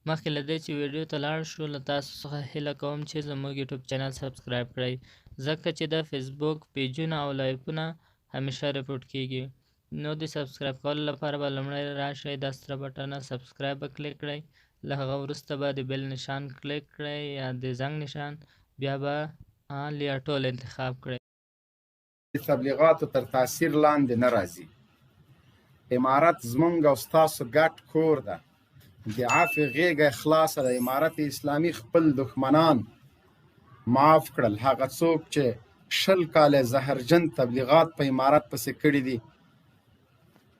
مخکې له دې چې ویډیو ته لاړ شو، له تاسو څخه هیله کوم چې زموږ یوټیوب چینل سبسکرایب کړئ، ځکه چې د فیسبوک پیجونه او لایفونه همیشه رپورټ کیږي. نو د سبسکرایب کولو لپاره به لومړی راشئ، دا سره بټنه سبسکرایب به کلیک کړئ، له هغه وروسته به د بیل نشان کلیک کړئ یا د زنګ نشان، بیا به آل یا ټول انتخاب کړئ. تبلیغاتو تر تاثیر لاندې نه راځي. امارت زمونږ او ستاسو ګډ کور ده. د عفوې غېږه یې خلاصه ده. امارت اسلامي خپل دښمنان معاف کړل. هغه څوک چې 20 کاله زهرجن تبلیغات په امارت پسې کړي دي،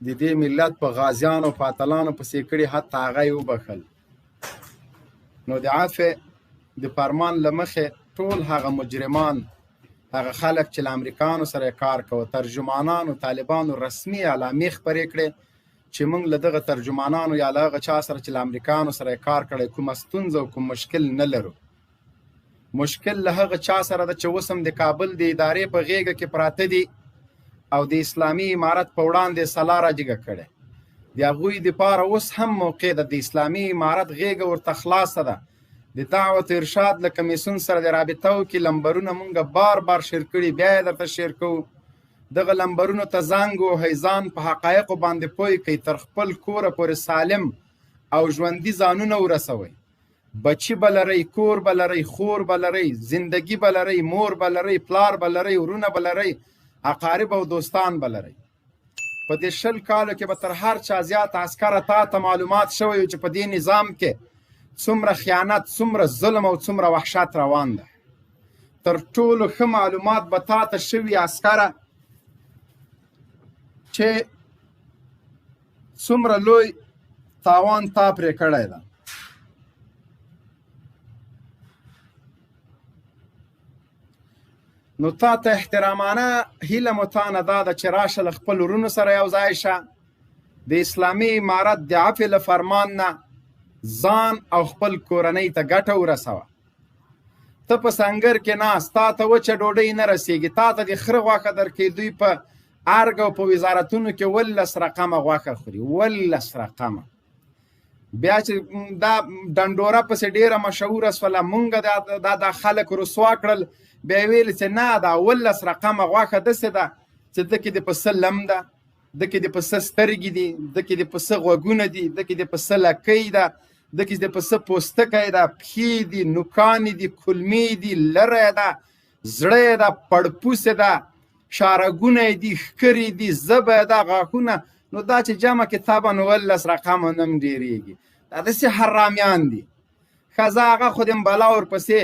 د دې ملت په غازیانو په اتلانو پسې کړي، حتی هغه یې وبخښل. نو د عفوې د فرمان له مخې ټول هغه مجرمان، هغه خلک چې له امریکانو سره کار کوه، ترجمانانو طالبانو رسمي اعلامیې خپرې کړې چې موږ له دغه ترجمانانو یا له هغه چا سره چې له امریکانو سره کار کړی کومه ستونزه او کوم مشکل نه لرو. مشکل له هغه چا سره ده چې اوس هم د کابل د ادارې په غېږه کې پراته دي او د اسلامي امارت په وړاندې سلا راجګه کړې. د هغوی دپاره اوس هم موقع ده، د اسلامي امارت غېږه ورته خلاصه ده. د دعوت ارشاد له کمیسیون سره د رابطه وکړي، لمبرونه مونږ بار بار شیر کړي، بیا یې درته شیر کوو. دغه لمبرونو ته زنګ ووهئ، ځان په حقایقو باندې پوه کړئ، تر خپل کوره پورې سالم او ژوندي ځانونه ورسوئ. بچي به لرئ، کور به لرئ، خور به لرئ، زندگی به لرئ، مور به لرئ، پلار به لرئ، ورونه به لرئ، اقارب او دوستان به لرئ. په دې 20 کالو کې به تر هر چا زیات عسکره تا ته معلومات شوی چې په دې نظام کې څومره خیانت، څومره ظلم او څومره وحشت روان ده. تر ټولو ښه معلومات به تا ته شوي عسکره چې څومره لوی تاوان تا پرې کړی ده. نو تا ته احترامانه هیله مو تا نه دا ده چې راشه له خپل ورونو سره یو ځای شه، د اسلامي امارت د عفوې له فرمان نه ځان او خپل کورنۍ ته ګټه ورسوه. ته په سنګر کې ناست، تا ته وچه ډوډۍ نه رسیږي، تا ته د خره غوښه درکوي. دوی په ارګ او په وزارتونو کې 18 رقمه غوښه خوري، 18 رقمه. بیا چې دا ډنډوره پسې ډېره مشهوره سوله، مونږ دا دا خلک رسوا کړل. بیا یې ویل چې نه، دا 18 رقمه غوښه داسې ده چې ده کې د پسه لم ده، ده کې د پسه سترګې دي، ده کې د پسه غوږونه دي، ده کې د پسه لکۍ ده، ده کې د پسه پوستکی ده، پښې دي، نوکانې دي، کولمې دي، لری ده، زړه یې ده، پړپوسې ده، شارګونه یې دي، ښکرې دي، ژبه یې ده، غاښونه. نو دا چې جمع کې طبعا 18 رقمه نم ډېرېږي. دا داسې حرامیان دي. ښځه هغه خو دې بلا ورپسې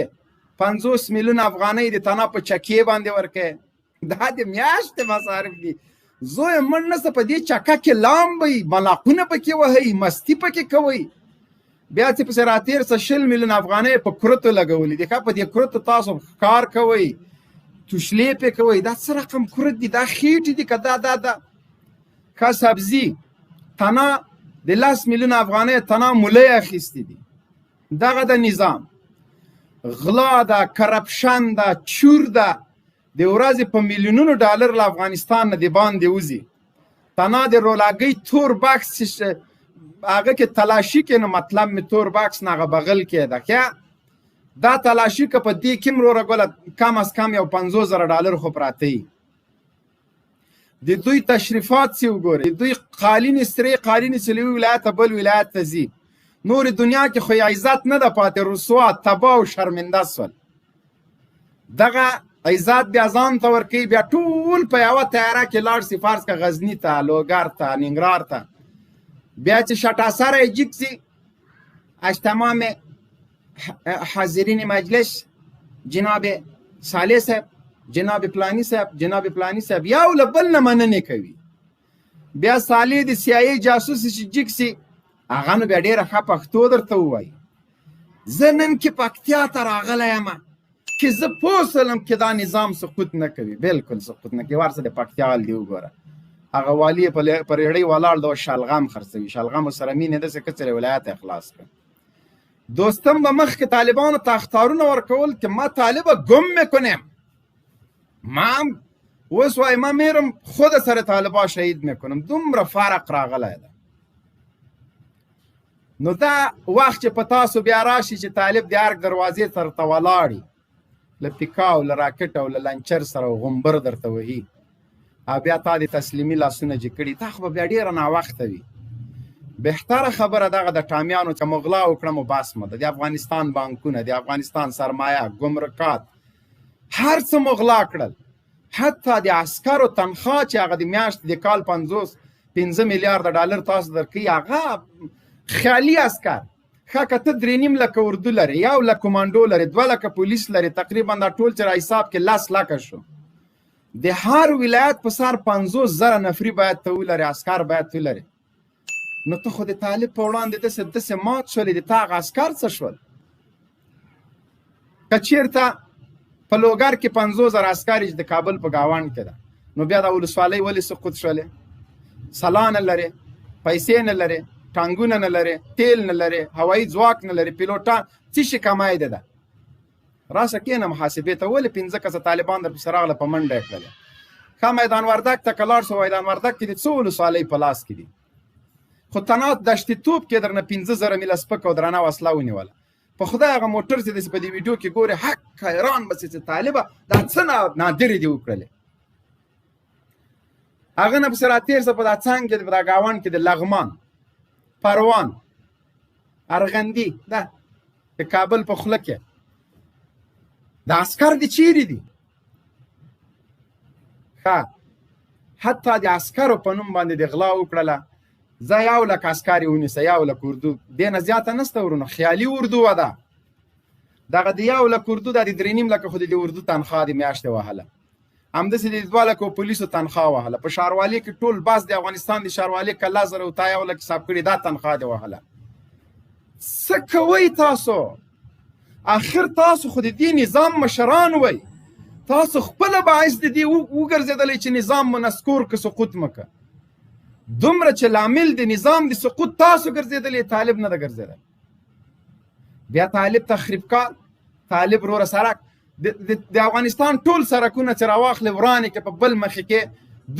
50 میلیونه افغانۍ د تنا په چکې باندې ورکوي. دا د میاشتې مصارف دي. زوی مړ نه سه، په دې چکه کې لامبئ، ملاقونه پکې وهئ، مستي پکې کوئ. بیا چې پسې راتېر سه 20 میلیونه افغانۍ په کرتو لګولي دي. ښه، په دې کرتو تاسو ښکار کوئ، توشلې پې کوئ. دا څه رقم کرت دي؟ دا خېټې دي که دا دا دا؟ ښه، سبزي تنا د 10 میلیونه افغانۍ تنا مولۍ اخیستې دي. دغه د نظام غلا ده، کرپشن ده، چور ده. د ورځې په میلیونونو ډالر له افغانستان نه د باندې وځي. تنا د رولاګۍ تور بکس چې هغه کې تلاشي کې، نو مطلب مې تور بکس نه هغه بغل کې ده. ښه، دا تلاشي که په دې کې وروره ګله کم از کم یو 50,000 ډالر خو پراته وي. د دوی تشریفات چې وګورئ، د دوی قالینې سرې قالینې چې له یو ولایته بل ولایت ته ځي، نورې دنیا کې خو یې عزت نه ده پاتې، رسوا، تباه او شرمنده سول. دغه عزت بیا ځان ته ورکوي، بیا ټول په یوه تیاره کې لاړ سي، فرض که غزني ته، لوګر ته، ننګرهار ته. بیا چې شټاسره یې جیګ سي، از تمام حاضرین مجلس، جناب صالح صاحب، جناب پلانی صاحب، جناب پلانی صاحب، یو له بل نه مننې کوي. بیا صالح د سي آی ای جاسوس چې جیګ سي، هغه نو بیا ډېره ښه پښتو درته ووایي. زه نن کې پکتیا ته راغلی یم چې زه پوه سولم چې دا نظام سقوط نه کوي. بالکل سقوط نه کوي. ورسه د پکتیا حال دې وګوره، هغه والي په رېړۍ ولاړ دی، شلغم خرڅوي، شلغم سره مینې داسې که څرې ولایت یې خلاص کړ. دوستم به مخکې طالبانو ته اخطارونه ورکول چې ما طالبه ګم میکنیم، ما اوس وایي ما میرم خود سره طالبا شهید میکنم. دومره فرق راغلی ده. نو دا وخت چې په تاسو بیا راشي چې طالب د ارګ دروازې سره ته ولاړي، له پیکا او له راکټ او له لنچر سره غومبر درته وهي او بیا تا د تسلیمي لاسونه جګ کړي، دا خو به بیا ډېره ناوخته وي. بهتره خبره دغه د ټامیانو چې مو غلا وکړه مو بس مو ده. د افغانستان بانکونه، د افغانستان سرمایه، ګمرکات، هر څه مو غلا کړل. حتی د عسکرو تنخوا چې هغه د میاشتې د کال 55 میلیارډ ډالر تاسو درکوي، هغه خیالي عسکر. ښه که ته 3.5 لکه اردو لرې، 1 لک کمانډو لرې، 2 لکه پولیس لرې، تقریبا دا ټول چې را حساب کې 10 لکه شو. د هر ولایت په سر 50,000 نفري باید ته ولرې، عسکر باید ولرې. نو ته خو د طالب په وړاندې داسې داسې مات شولې، د تا هغه عسکر څه شول؟ که چېرته په لوګر کې 50,000 عسکر چې د کابل په ګاونډ کې ده، نو بیا دا ولسوالۍ ولې سقوط شولې؟ سلا نه لرې، پیسې نه لرې، ټانګونه نه لرې، تیل نه لرې، هوایي ځواک نه لرې، پیلوټان څه شي کمای ده؟ راسه کښېنه محاسبې ته. ولې 5 کسه طالبان در پسې راغله په منډه یې کړلې؟ ښه میدان وردک ته که لاړ شو، میدان وردک کې د څو ولسوالۍ په لاس کې دي، خو تنات دشتې توپ کې درنه 5,000 میله سپکه او درنه وسله ونیوله. په خدای هغه موټر چې داسې په دې ویډیو کې ګورې، حق حیران به سې چې طالبه دا څه نادرې دې وکړلې. هغه نه پسې راتېر شه په دا څنګ کې، په دا ګاونډ کې د لغمان، پروان، ارغندي، دا د کابل په خوله کې د عسکر دې چیرې دي؟ ښه حتی د عسکرو په نوم باندې د غلا وکړله. زه 1 لک عسکر یې ونیسه، 1 لک اردو، دې نه زیاته نشته ورونو، خیالي اردو وه دا. دغه د 1 لک اردو دا د 3.5 لکه خو د دې اردو تنخوا د میاشتې وهله، همداسې د 2 لکو پولیسو تنخوا وهله. په ښاروالۍ کې ټول بس د افغانستان د ښاروالۍ که 10,000 او تا 1 لک حساب کړي، دا تنخوا دې وهله. څه کوئ تاسو؟ اخر تاسو خو د دې نظام مشران وئ، تاسو خپله باعث د دې وګرځېدلی چې نظام مو نسکور که سقوط مه که. دومره چې لامل د نظام د سقوط تاسو ګرځېدلی، طالب نه ده ګرځېدلی. بیا طالب تخریبکار، طالب وروره سرک د افغانستان ټول سرکونه چې راواخلې ورانې کې په بل مخې کې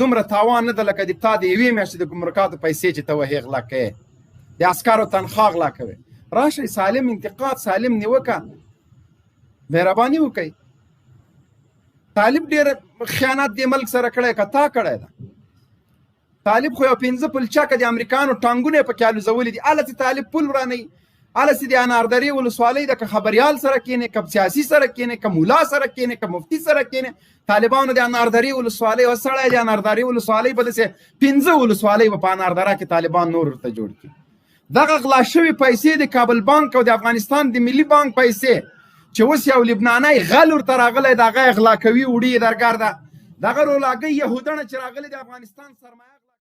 دومره تاوان نه ده لکه د تا د یوې میاشتې د ګمرکاتو پیسې چې ته وهې غلا کوې، د عسکرو تنخوا غلا کوې. راشئ سالم انتقاد، سالم نیوکه، مهرباني وکئ. طالب ډېر خیانت دې ملک سره کړی که تا کړی ده؟ طالب خو یو 5 پلچکه د امریکانو ټانګونه یې پکې الوزولي دي. هلته طالب پل ورانوي، هلته د اناردرې ولسوالۍ ده، که خبریال سره کښېنې، که سیاسي سره کښېنې، که ملا سره کښېنې، که مفتي سره کښېنې، طالبانو د اناردرې ولسوالۍ او سړی د اناردرې ولسوالۍ به داسې 5 ولسوالۍ به په اناردره کې طالبان نور ورته جوړ کړي. دغه غلا شوې پیسې د کابل بانک او د افغانستان د ملي بانک پیسې چې اوس یو لبنانی غل ورته راغلی د هغه یې غلا کوي وړي یې درګرده. دغه رولاګۍ یهودڼه چې راغلي د افغانستان سرمایه